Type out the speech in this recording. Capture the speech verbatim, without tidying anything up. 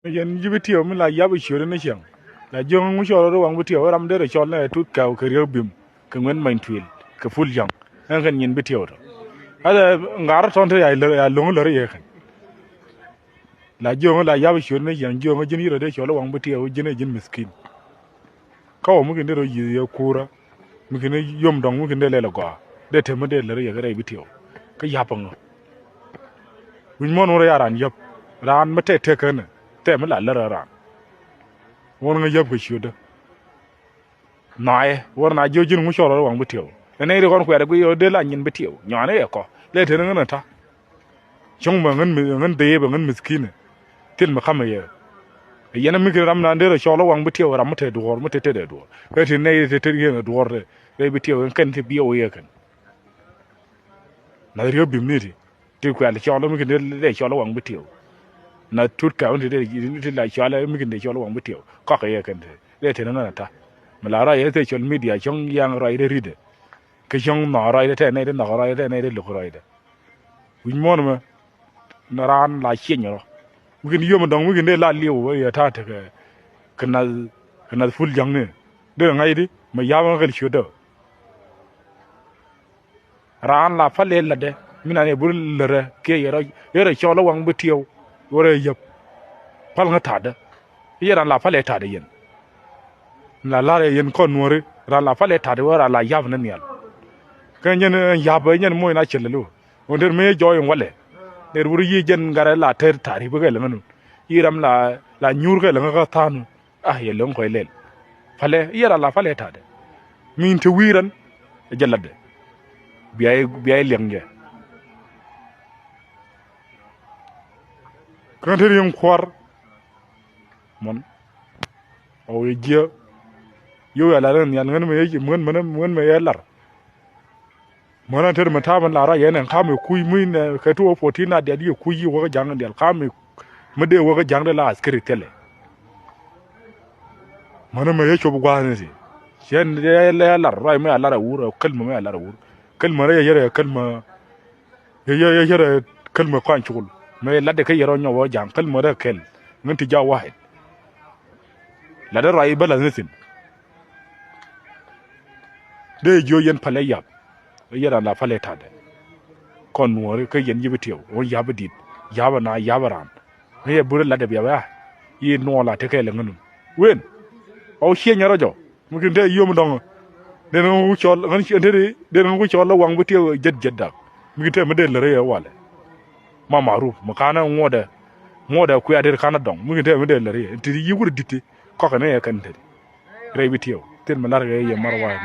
Yɛn ji̱ Bitiɛw mi la yap i̱ ciötdä ni cäŋ. La jiöŋ ŋu cɔl rɔ waŋ Bitiɛw ram derɛ cɔl ni ɛ Tut Kɛw kɛ Riek Bim kɛ Ŋuɛn Many Tuil kɛ Pul Jaŋ. Ɛn kɛn nyin Bitiɛw tɔ. Ɛ ŋa̱r tɔn te ya lo̱ŋ lär yɛ kɛn. La jiöŋ la yap i̱ ciötdä ni cäŋ jiöŋ ji̱n yirɛ dee cɔl rɔ waŋ Bitiɛw ji̱n ɛ ji̱n miskin. Kä wä mi kɛn dee rɔ yi̱th yɛ kuurä mi kɛn yom dɔ̱ŋ mi kɛn dee lɛl ɛ gɔaa dee te mi dee lär yɛ kɛ rɛy Bitiɛw. Kä ya̱p ɛŋä. Wi̱c muɔ̱n wä rɔ ya raan yäp raan mi tɛt tëk känɛ thɛm mi la lär ɛ raan. Wä rɔ ŋä yäp kɛ ciötdä. Naaɛ wä rɔ na jiö ji̱n ŋu cɔl rɔ waŋ Bitiɛw. Ɛn nɛy ri kɔn kuɛɛr ɛ guiy ɣöö dee la nyin Bitiɛw nyɔaani ɛ kɔ lɛ te ni ŋän ɛ ta̱. Cäŋ mɛ ŋän mi ŋän dheep ɛ ŋän mithkinɛ. Thil mi ka̱mɛ yɛ. Ɛ yɛn mi kɛ ram na derɛ cɔl ɛ waŋ Bitiɛw ram mi te duɔ̱ɔ̱r mi te te dee duɔ̱ɔ̱r. Ɛ ti nɛy te te yɛn ɛ duɔ̱ɔ̱r rɛy Bitiɛw ɛn kɛn ti biɛw yɛ kɛn. Na Riek Bim ni ti ti kuɛl cɔl mi kɛn dee cɔl ɛ waŋ Bitiɛw. Na Tut Kɛw ni ti dee ti la cɔl mi kɛn dee cɔl ɛ waŋ Bitiɛw kɔk yɛ kɛn ti dee te ni ŋän ɛ ta̱. Mi la rɔy ɛ te cɔl midia cäŋ yaŋ rɔy dee ritdɛ. Kä cäŋ nhɔk rɔydɛ tɛ nɛy ti nhɔk rɔydɛ tɛ nɛy ti lo̱k rɔydɛ. Wi̱c muɔ̱ɔ̱n mɛ ni raan la cieny rɔ. Wi̱kin yom dɔ̱ŋ wi̱kin dee la liw wä yɛ ta̱a̱ tekɛ kɛ nath kɛ nath Pul Jaŋni. Dee ŋa̱cdi mɛ ya̱a̱m ŋä kɛl ciötdä. Raan la pal yɛ la̱tdɛ mi nan yɛ bur lärä kiɛ yɛ rɔ yɛ rɔ cɔl ɛ waŋ Bitiɛw. Wä rɛ yäp pal ŋä ta̱a̱dä. Yɛ raan la pal yɛ ta̱a̱dä yɛn. La la̱r yɛ yɛn kɔn nuɔ̱ri ran la pal ɛ ta̱t wä ran la ya̱p ni nhial. Kä nyɛn ya̱p ɛ nyɛn moc na cɛl lo̱. Ɣän der mi jɔɔc in walɛ. Ner wur yi jɛn gat ɛ la tɛr ta̱ri̱p kɛ läŋä nun. Yi ram la la nyuur kɛ läŋä kä tha̱a̱n nun. Ah yɛ läŋ kɔc lɛl. Palɛ yɛ ran la pal ɛ ta̱t. Min te wi̱i̱ ran ɛ jɛ latdɛ. Bia i̱ bia i̱ liɛŋ jɛ. Kä te ri̱ŋ kua̱r. Mɔn ɔ yɛ jiɛ. Yio̱w yɛ lar in nhial ŋän mɛ yɛ ŋän mɛ ŋän mɛ yɛ lar. Mɔn an tet mɛ ta̱a̱ mɛ lar a yɛn ɛn ka̱m yɛ kuc mi nɛ kɛ tuɔɔk fourteen a dial yɛ kuc yi wäkä ja̱ŋ in dial ka̱m yɛ mi dee wäkä ja̱ŋ dee la askeri thilɛ. Mɔn mɛ yɛ cop gua̱a̱th ni ti cɛ yɛ lar ruac mɛ a lar a wur ɛ käl mɛ mɛ a lar a wur. Käl mɛ rɛ yɛ yɛrɛ käl mɛ Yɛ yɛ yɛ yɛrɛ käl mɛ kɔn cukul mɛ latdɛ kä yɛ rɔ nyɔk wä ja̱a̱ŋ käl mɛ rɛ kɛl. Ŋän ti ja̱a̱k wa̱hɛd. Latdɛ ruac i̱ bä la̱th ni thi̱n. Dee jiö yɛn palɛ ya̱p. Yɛ ran la palɛ ta̱tdɛ. Kɔn nuɔ̱ɔ̱ri kä yɛn yi̱p i̱ tiɛw ɣän ya̱p i̱ di̱t ya̱p i̱ na ya̱p i̱ raan. Ŋäc ɛ burä latdɛ bia bɛ a i̱ nuɔɔl a tekɛ lɛ ŋänun. Wen ɣɔw ciëny ɛ rɔ jɔ mi kin te yom dɔŋ. Den ŋä ku cɔl ŋän ci ɛn te di den ŋä ku cɔl lä waŋ bi tiɛ jɛt jɛt dak mi kin te mi dee lä rɛy ɛ walɛ. Ma maruf mi ka̱n ɛ ŋuɔdɛ ŋuɔdɛ kuɛ a det ka̱n ɛ dɔŋ mi kin te mi dee lä rɛy ɛ ti di yi wur di̱t ti kɔk ɛ ni ɛ kɛn te di. Rɛy bi tiɛw thil mi lar kɛ yɛ mar wa̱a̱.